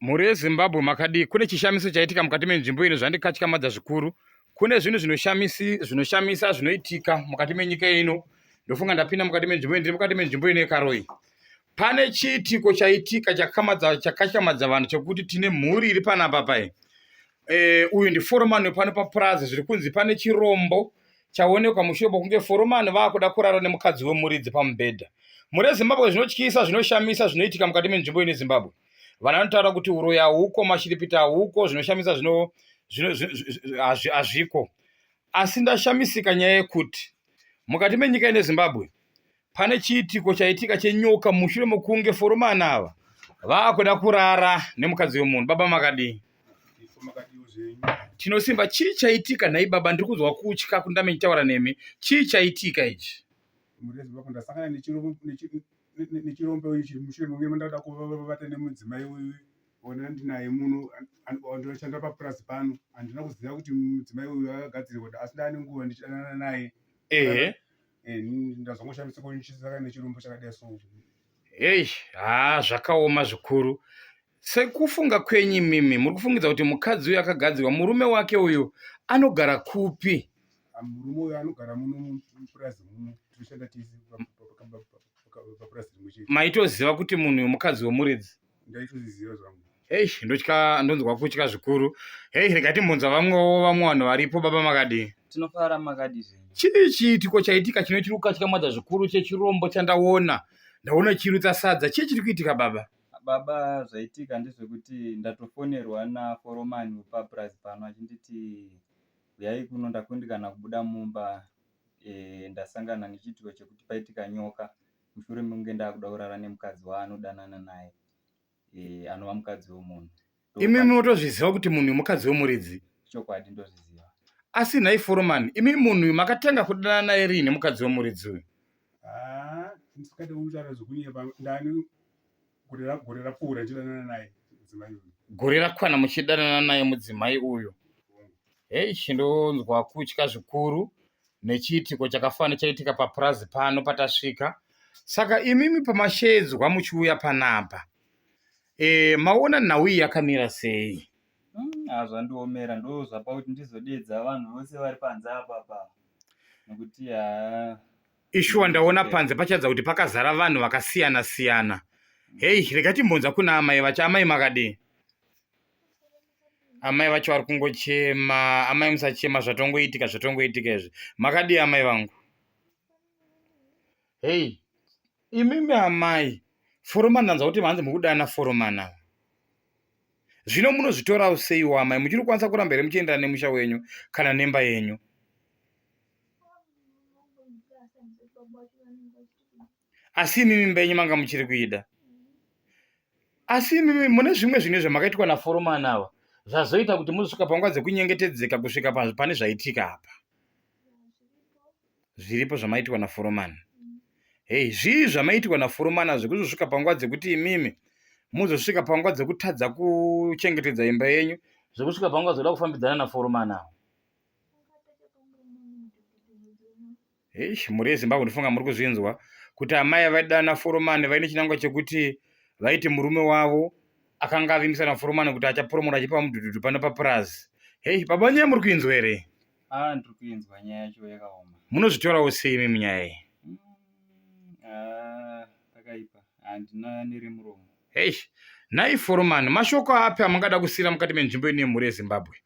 Mhuri yeZimbabwe makadii? Kune chishamiso chaitika mukati menzvimbo ino zvandikatyamadza zvikuru. Kune zvinhu zvinoshamisi zvinoshamisa zvinoitika mukati menyika ino. Ndofunga ndapinda mukati menzvimbo ino, ndiri mukati menzvimbo ino yeKaroi. Pane chiitiko chaitika chakamadza chakatyamadza vanhu chekuti tine mhuri iri panapa pai. Eh, uyu ndiforomani wepano papurazi zviri kunzi pane chirombo chaonekwa mushure mokunge foromani vakuda kurara nemukadzi wemuridzi pamubhedha. Mhuri yeZimbabwe zvinotyisa zvinoshamisa zvinoitika mukati menzvimbo ino yeZimbabwe. Vanhu vanotaura kuti uroyi hauko, mashiripiti hauko, zvinoshamisa zvino hazviko. Asi ndashamisika nyaya yekuti mukati menyika ino yeZimbabwe pane chiitiko chaitika chenyoka mushure mokunge foromani ava vakuda kurara nemukadzi wemunhu. Baba makadii? Tinosimba. Chii chaitika nhai baba? Ndiri kunzwa kutya kuti ndame ndichitaura nemi. Chii chaitika ichi? Ndasangana nechirombo ichi mushure mekunge ndada kuvata nemudzimai uyu ona ndinaye muno ndinoshanda papurazi pano handina kuziva kuti mudzimai uyu akagadzirwa asi ndaane nguva ndichidanana naye ehe eh, ndazongoshamisika ndichisangana nechirombo chakadai so hei haa zvakaoma zvikuru sekufunga kwenyu imimi muri kufungidza kuti mukadzi uyu akagadzirwa murume wake uyu anogara kupi ah, murume uyu anogara muno mupurazi muno tinoshanda tese papurazi rimwe chete maitoziva kuti munhu uyu mukadzi wemuridzi ndaitozviziva zvangu hei ndotya ndonzwa kutya zvikuru hei rega timbonzwa vamwewo vamwe vanhu varipo baba makadii tinofara makadii zvenyu chii chiitiko chaitika chino chiri kukatyamadza zvikuru chechirombo chandaona ndaona chirutsa sadza chii chiri kuitika baba Baba zvaitika ndezvekuti ndatofonerwa naforomani wepapurazi pano achinditi huyai kuno ndakundikana kubuda mumba e, ndasangana nechiitiko chekuti paitika nyoka mushure mekunge ndakuda kurara nemukadzi waanodanana naye e, anova mukadzi wemunhu. Imi munotozviziva kuti munhu mukadzi wemuridzi? Chokwadi ndozviziva. Asi nhai foromani, imi munhu uyu makatanga kudanana naye riini mukadzi wemuridzi uyu? Ah, ndisingade kutaura zvekunyepa ndani gore rapfuura ndichidanana naye mudzimai uyu. Gore rakwana muchidanana naye mudzimai uyu. Hei, ndonzwa kutya zvikuru nechiitiko chakafana chaitika papurazi pano patasvika. Saka imimi pamasheedzwa muchiuya panapa, e, maona nhau iyi yakamira sei? Hmm, zvandiomera ndozvapa kuti ndizodedza vanhu vose vari panze apa pa nekuti haa Ishuwa ndaona panze pachaedza kuti pakazara vanhu vakasiyana siyana. Hei, rega timbonzwa kuna amai vacho. Amai makadii? Amai vacho vari kungochema. Amai musachema, zvatongoitika zvatongoitika izvi. Makadii amai vangu? Hei, imimi amai, foromani ndanzwa kuti hanzi mukudana foromani ava. Zvino munozvitorawo seiwo amai? Muchiri kukwanisa kuramba here muchienderana nemusha wenyu kana nemba yenyu? Asi imimi imba yenyu manga muchiri kuida. Asi imimi mune zvimwe zvinhu zvamakaitwa naforomani ava zvazoita kuti muzosvika panguva dzekunyengetedzeka kusvika pane zvaitika apa. Zviripo zvamaiitwa naforomani. Hei, zvii zvamaiitwa naforomani zvekuzosvika panguva dzekuti imimi muzosvika panguva dzekutadza kuchengetedza imba yenyu zvekusvika panguva dzekuda kufambidzana naforomani ava? Eish, mhuri yeZimbabwe ndofunga muri kuzvinzwa kuti amai vaidana foromani vaine chinangwa chekuti vaiti murume wavo akanga avimbisa naforomani kuti achapromota achipa mudhudhudhu pano papurazi. Hei, baba nyaya muri kuinzwa here? Ah, ndiri kuinzwa nyaya yacho yakaoma. Munozvitorawo sei imi munyaya iyi? Mm, ah, pakaipa. Handina neremuromo. Hei, nhai foromani, mashoko api amungada kusiira mukati menzvimbo ino yemhuri yeZimbabwe?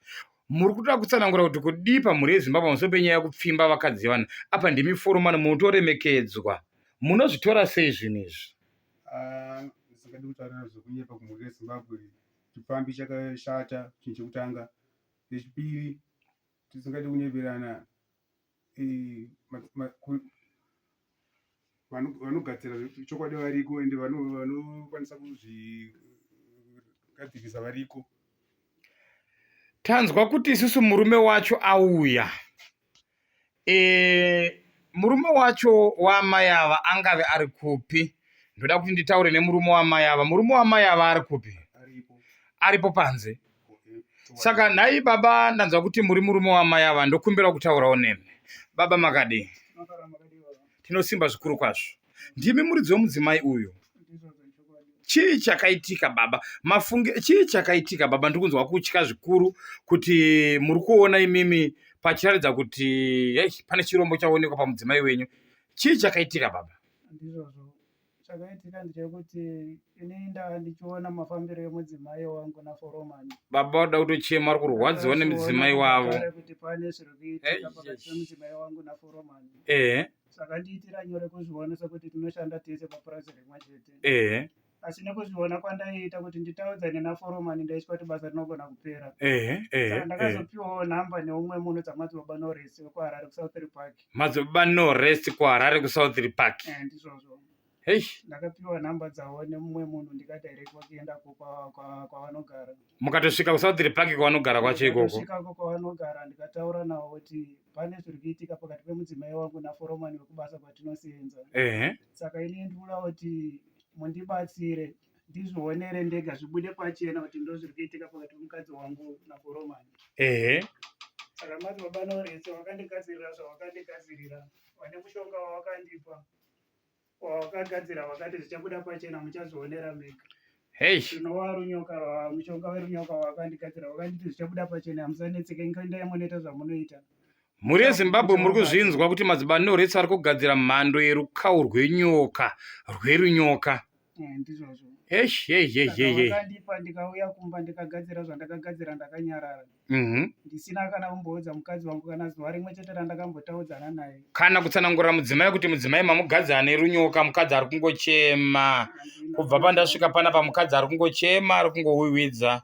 Muri kuda kutsanangura kuti kudii pamhuri yeZimbabwe pamusoro penyaya yekupfimba vakadzi vevanhu? Apa ndimi foromani munotoremekedzwa. Munozvitora sei zvinhu izvi? Ah, ndisingadi kutaurira zvekunyepa kumhuri yeZimbabwe, chipfambi chakashata, chinhu chekutanga. Chechipiri, tisingadi kunyeperana, eh, vanogadzira chokwadi variko ende vanokwanisa kuzvigadzirisa variko. Tanzwa kuti isusu murume wacho auya. E, murume wacho waamai ava angave ari kupi? Ndoda kuti nditaure nemurume waamai ava. Murume waamai ava ari kupi? Aripo. Aripo panze. Saka nhai baba, ndanzwa kuti muri murume waamai ava, ndokumbira kutaurawo nemi. Baba makadii? Tinosimba zvikuru kwazvo. Ndimi muridzi wemudzimai uyu. Chii chakaitika baba? Mafunge chii chakaitika baba? Ndiri kunzwa kutya zvikuru kuti muri kuona imimi pachiratidza kuti hey, pane chirombo chaonekwa pamudzimai wenyu. Chii chakaitika baba? Ndizvozvo. Chakaitika ndechekuti ini ndaa ndichiona mafambiro emudzimai wangu naforomani. Baba vanoda kutochema vari kurwadziwa nemudzimai wavo. Kuti pane zviri kuitika pakati pemudzimai wangu naforomani. Ehe. Zvakandiitira nyore kuzviona sekuti tinoshanda tese papurazi rimwe chete. Ehe. Asi nekuzviona kwandaiita kuti nditaudzane naforomani ndaitya kuti basa rinogona kupera. Ehe. Ehe. Saka ndakazopiwawo nhamba neumwe munhu dzamadzibaba Norris wekuHarare kuSouth Park. Madzibaba Norris kuHarare kuSouth Park. Eh, ndizvozvo. Hey. Ndakapiwa nhamba dzavo nemumwe munhu ndikadirectwa kuendako kwavanogara. Mukatosvika kuSouth Park kwavanogara kwacho ikoko? Ndikatosvikako kwavanogara ndikataura navo kuti pane zviri kuitika pakati pemudzimai wangu naforomani wekubasa kwatinosenza. Ehe. Saka ini ndikuda kuti mundibatsire ndizvionere ndega zvibude pachena kuti ndozviri kuitika pakati pemukadzi wangu naforomani. Ehe. Saka madzibaba Noretse vakandigadzirira zvavakandigadzirira vane mushonga wavakandipa. Wawakagadzira wakati zvichabuda pachena muchazvionera mega. Hey. Rinova runyoka rwa mushonga werunyoka wakandigadzira wakanditi zvichabuda pachena musanetseke endai munoita zvamunoita. Mhuri yeZimbabwe muri kuzvinzwa kuti madzibaba Norets ari kugadzira mhando yerukawu rwenyoka rwerunyoka. Eh, ndizvozvo. Eish, hey, hey, hey, hey. Wakandipa ndikauya kumba ndikagadzira zvandakagadzira ndakanyarara. Ndisina kana kumboudza mukadzi wangu kana zuva rimwe chete randakambotaudzana naye. Kana kutsanangurira mudzimai kuti mudzimai mamugadzi ane runyoka mukadzi ari kungochema. Kubva pandasvika panapa mukadzi ari kungochema ari kungowiwidza.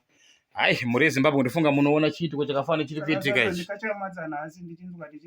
Hai mhuri yeZimbabwe ndofunga munoona chiitiko chakafanana chiri kuitika ichi. Ndikachamadza nhasi ndichinzwa ndichi.